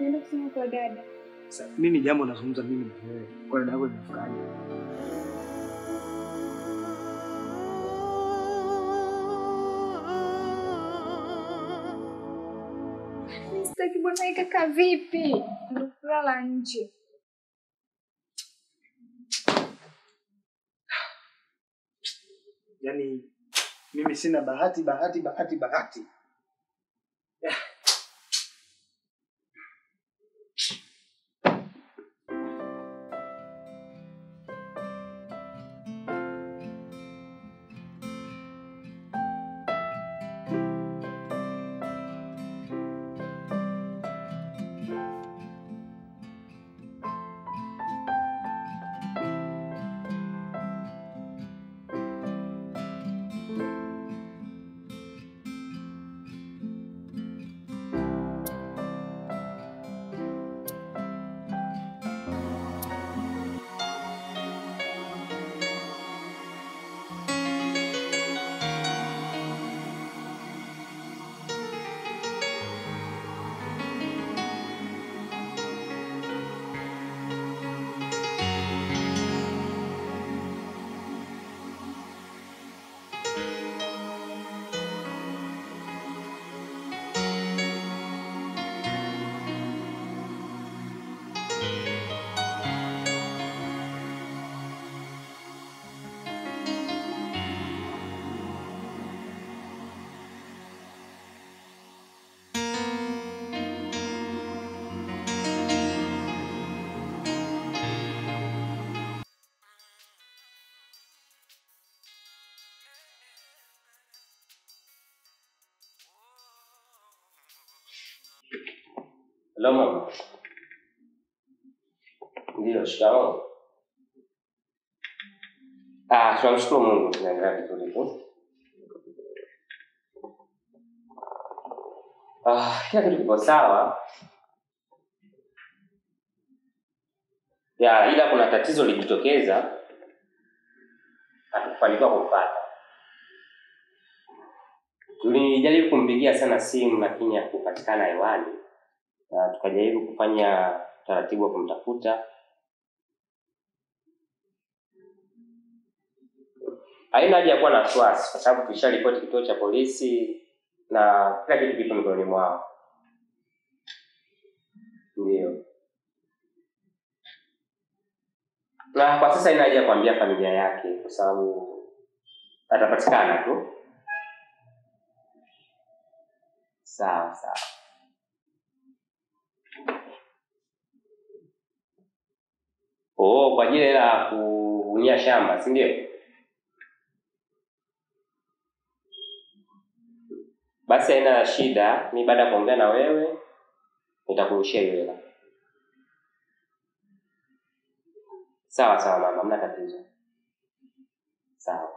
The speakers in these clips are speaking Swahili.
Nimeenda kusema kwa dada. Sasa mimi jambo nazungumza mimi na wewe. Kwa dada yako imefikaje? Sitaki bwana kaka vipi? Ndio nje. Yaani mimi sina bahati bahati bahati bahati. Hello mama. Ndio, shikamoo. Ah, tunamshukuru Mungu tunaendelea vizuri tu. Ah, kila kitu kipo sawa. Ya, ila kuna tatizo lilijitokeza. Hatukufanikiwa kupata. Tulijaribu kumpigia sana simu lakini hakupatikana hewani. Na tukajaribu kufanya taratibu wa kumtafuta. Haina haja ya kuwa na wasiwasi kwa sababu tulisharipoti kituo cha polisi na kila kitu kipo mikononi mwao. Ndio. Na kwa sasa haina haja ya kuambia familia yake kwa sababu atapatikana tu. Sawa sawa. Oh, kwa ajili ya kuvunia shamba, si ndio? Basi haina shida, mimi baada ya kuongea na wewe nitakurushia hiyo hela. Sawa sawa mama, hamna tatizo. Sawa.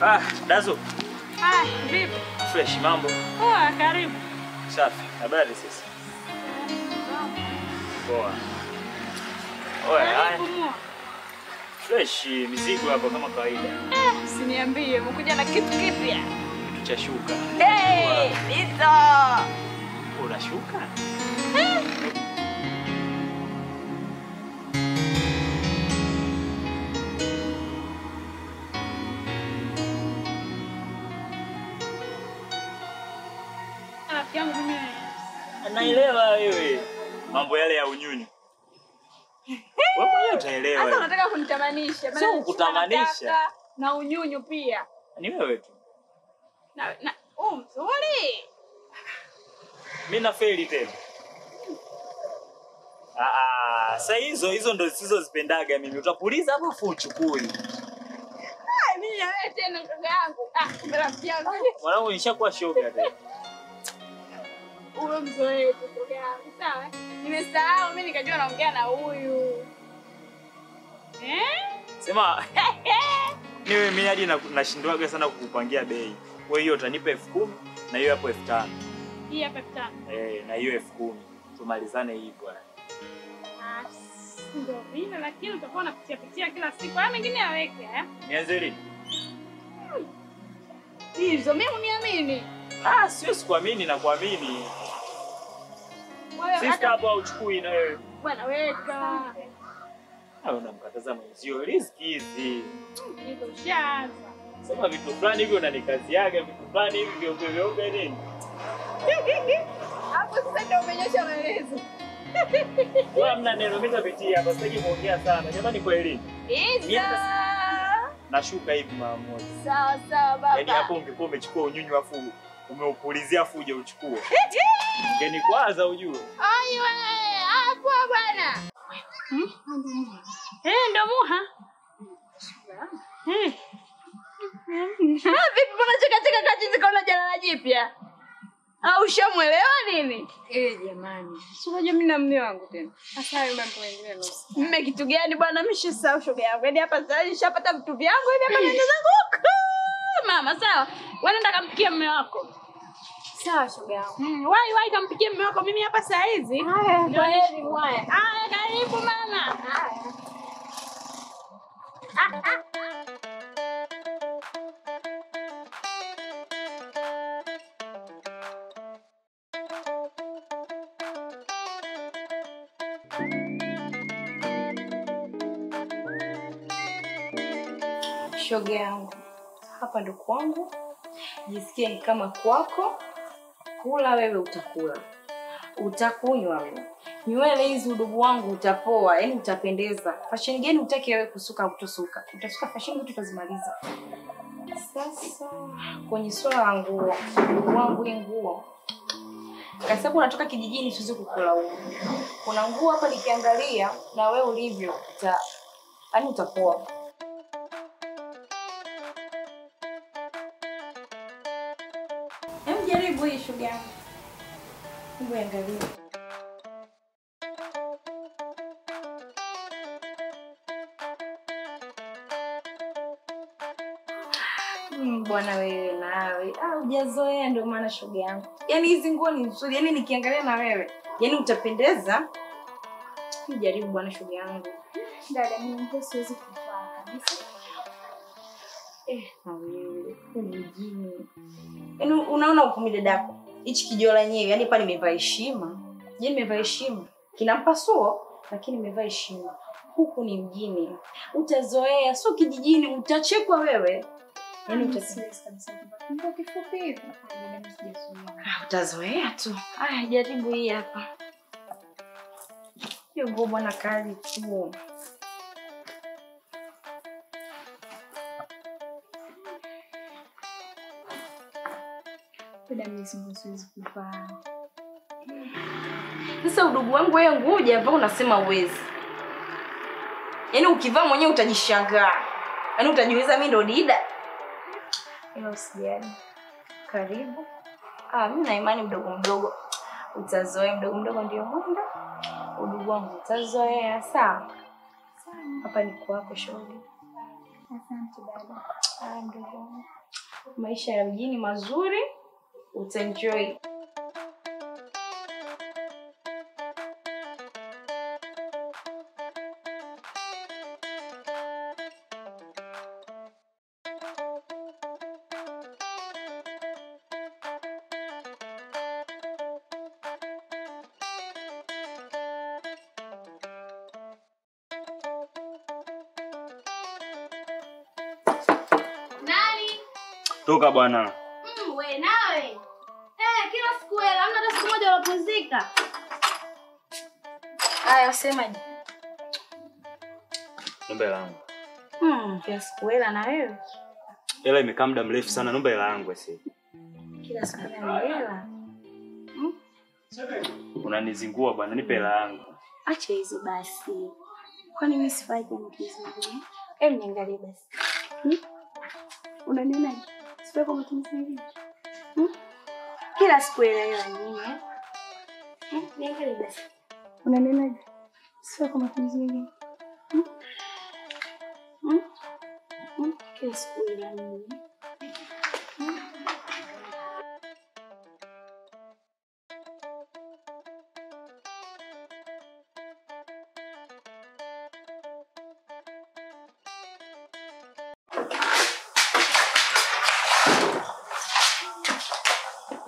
Ah, Dazo. Ah, vipi? Fresh, mambo. Poa, karibu. Safi, habari sasa? Poa. Oya, haya. Fresh, mizigo hapo kama kawaida. Eh, usiniambie, umekuja na kitu kipya. Kitu cha shuka. Hey, hizo. Unashuka? Naelewa wewe. Mambo yale ya unyunyu. Wewe mwenyewe utaelewa. Sasa unataka kunitamanisha. Sio kukutamanisha. Na unyunyu pia. Ni wewe tu. Na mzuri. Mimi na faili tena. Ah, sasa hizo ndo zisizozipendaga mimi. Utapuliza hapo afu uchukui. Ah, mimi na wewe tena kaka yangu. Ah, kumbe rafiki yangu. Mwanangu nishakuwa shoga tena. Uwe mzoee tu shoga yangu, sawa? Nimesahau mimi nikajua naongea na huyu. Eh? Sema niwe mimi hadi nashindwaga sana kukupangia bei. Kwa hiyo utanipa 10,000 na hiyo hapo 5,000. Hii hapa 5,000. Eh, na hiyo 10,000. Tumalizane hivyo. Ah, ndio vile lakini utakuwa unapitia pitia kila siku. Haya mengine yaweke eh? Nianze lini? Hizo mimi uniamini. Ah, sio sikuamini na kuamini. Sister hapo hauchukui na wewe. Bwana weka. Ah, unamkataza mwenzio riziki hizi. Niko ushaanza. Sema vitu fulani hivi unanikaziaga vitu fulani hivi vyeupe vyeupe nini? Hapo sasa ndio umenyosha maelezo. Wewe hamna neno, mimi nitapitia hapa, sitaki kuongea sana. Jamani kwa elimu. Hizo. Nashuka hivi mara moja. Sawa sawa baba. Yaani hapo ungekuwa umechukua unyunyu afu umeupulizia afu uje uchukue. Ungenikwaza ujue. Ai wewe, hapo bwana. Eh, ndo muha. Eh. Vipi mbona cheka cheka kati zikaona jalala jipya? Au ushamuelewa nini? Eh, jamani. Si unajua mimi na mume wangu tena. Sasa hayo mambo mengine nusu. Mume kitu gani bwana? Mimi sisahau shoga yangu. Yaani hapa sasa nishapata vitu vyangu hivi hapa nenda zangu huko. Mama, sawa. Wewe nenda kampikie mume wako. Sawa shoga yangu. Wai wai kampikie mume wako. Mimi hapa saa hizi. Haya, kwa heri mwaya. Haya, karibu mama. Haya. Shoga yangu, hapa ndo kwangu, jisikie ni kama kwako. Kula wewe utakula, utakunywa wewe, nywele hizi udugu wangu utapoa, yani utapendeza. Fashion gani utaki wewe kusuka kutosuka? Utasuka fashion zote utazimaliza. Sasa kwenye swala la nguo, udugu wangu hii nguo, kwa sababu unatoka kijijini siwezi kukulaumu. Kuna nguo hapa nikiangalia na wewe ulivyo, yani utapoa. Jaribu hii shoga yangu. Hebu angalia. Bwana wewe nawe. Ah, hujazoea ndio maana shoga yangu. Yaani hizi nguo ni nzuri. Yaani nikiangalia na wewe, yaani utapendeza. Jaribu bwana shoga yangu. Dada, mimi nguo siwezi kuvaa kabisa. Eh, na wewe, ni mjini. Yaani unaona ukumi dadako. Hichi kijola yenyewe, yaani pale nimevaa heshima. Je, nimevaa heshima? Kinampa suo, lakini nimevaa heshima. Huku ni mjini. Utazoea, sio kijijini, utachekwa wewe. Yaani utasiwezi kabisa kuvaa. Nguo kifupi hivi. Ah, utazoea tu. Haya, jaribu hii hapa. Hiyo nguo bwana kali tu. Dada, mimi siwezi kuvaa. Sasa udugu wangu wewe nguo hujavaa unasema uwezi. Yaani ukivaa mwenyewe utajishangaa. Yaani utajiuliza mimi ndo Dida. Ila usijali. Karibu. Ah, mimi na imani mdogo mdogo utazoea, mdogo mdogo ndio mwendo. Udugu wangu utazoea, sawa? Sawa. Hapa ni kwako shoga. Asante dada. Ah, mdogo wangu. Maisha ya mjini mazuri, utaenjoy. Nani? Toka bwana. We nawe. Eh, kila siku wewe hamna hata siku moja unapumzika. Haya, usemaje? Naomba hela yangu. Kila siku hela na wewe. Hela imekaa muda mrefu sana, naomba hela yangu ese. Kila siku na hela. Unanizingua bwana, nipe hela yangu. Acha hizo basi. Kwani mimi sifai kwa matumizi mengine? Hebu niangalie basi. Unanionaje? Sifai kwa matumizi mengine? Kila siku hela hela nini? Niangalie basi. Unanionaje? Sifai kwa matumizi mengine. Kila siku ila mimi.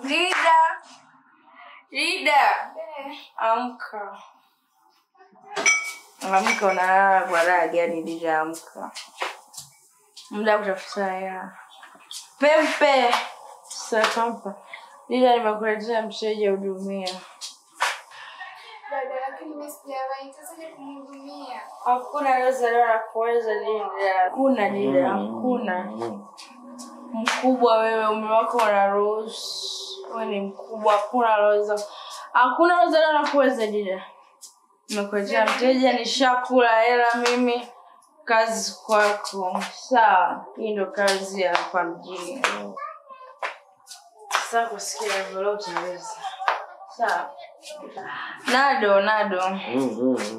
Lida. Lida. Amka. Amka, unalala kwa raha gani Lida? Amka. Muda kutafuta hela. Pempe. Sasa pampa. Lida, nimekuletea mteja hudumia. Dada, lakini mimi sijawahi nitazaje kumhudumia? Hakuna aliyezaliwa na kuweza Lida. Hakuna Lida, hakuna. Mkubwa wewe, umri wako unaruhusu. Wewe ni mkubwa, hakuna aliyeweza. Hakuna aliyezaliwa na kuweza Lida. Nimekuletea mteja, nishakula hela mimi. Kazi kwako. Sawa, hii ndo kazi ya hapa mjini. Sasa kusikia hivyo leo utaweza. Sawa. Nado.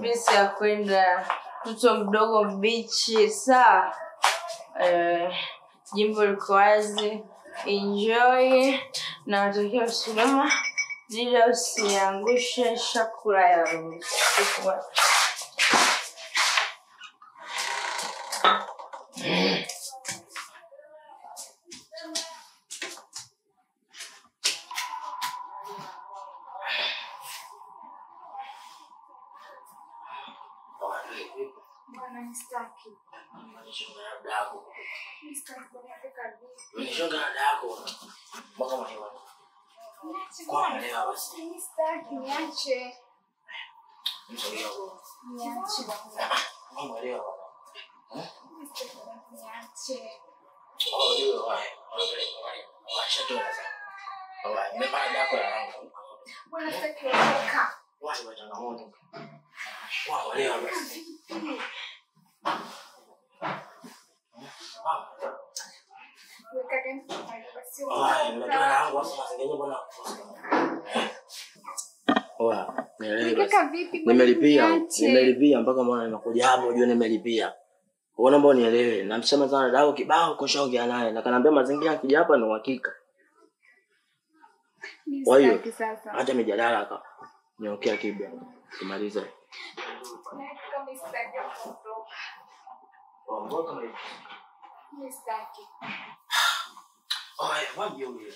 Pesa ya kwenda mtoto mdogo mbichi, sawa. Jimbo liko wazi. Enjoy. Na watakia usalama. Lida, usiangushe chakula ya usiku. Bwana, nistaki. Nistaki, niache. Niache. Niache. Bwana, sitaki kuondoka. Nimelipia mpaka mwana nimekuja hapo ujue nimelipia. Kwa naomba unielewe. Namsema sana dadako kibao kushaongea naye na kaniambia mazingira akija hapa ni uhakika. Kwa hiyo acha mijadala aka niokea kibia. Tumalize. Ondoka. Mistaki. Oye, waje huyo.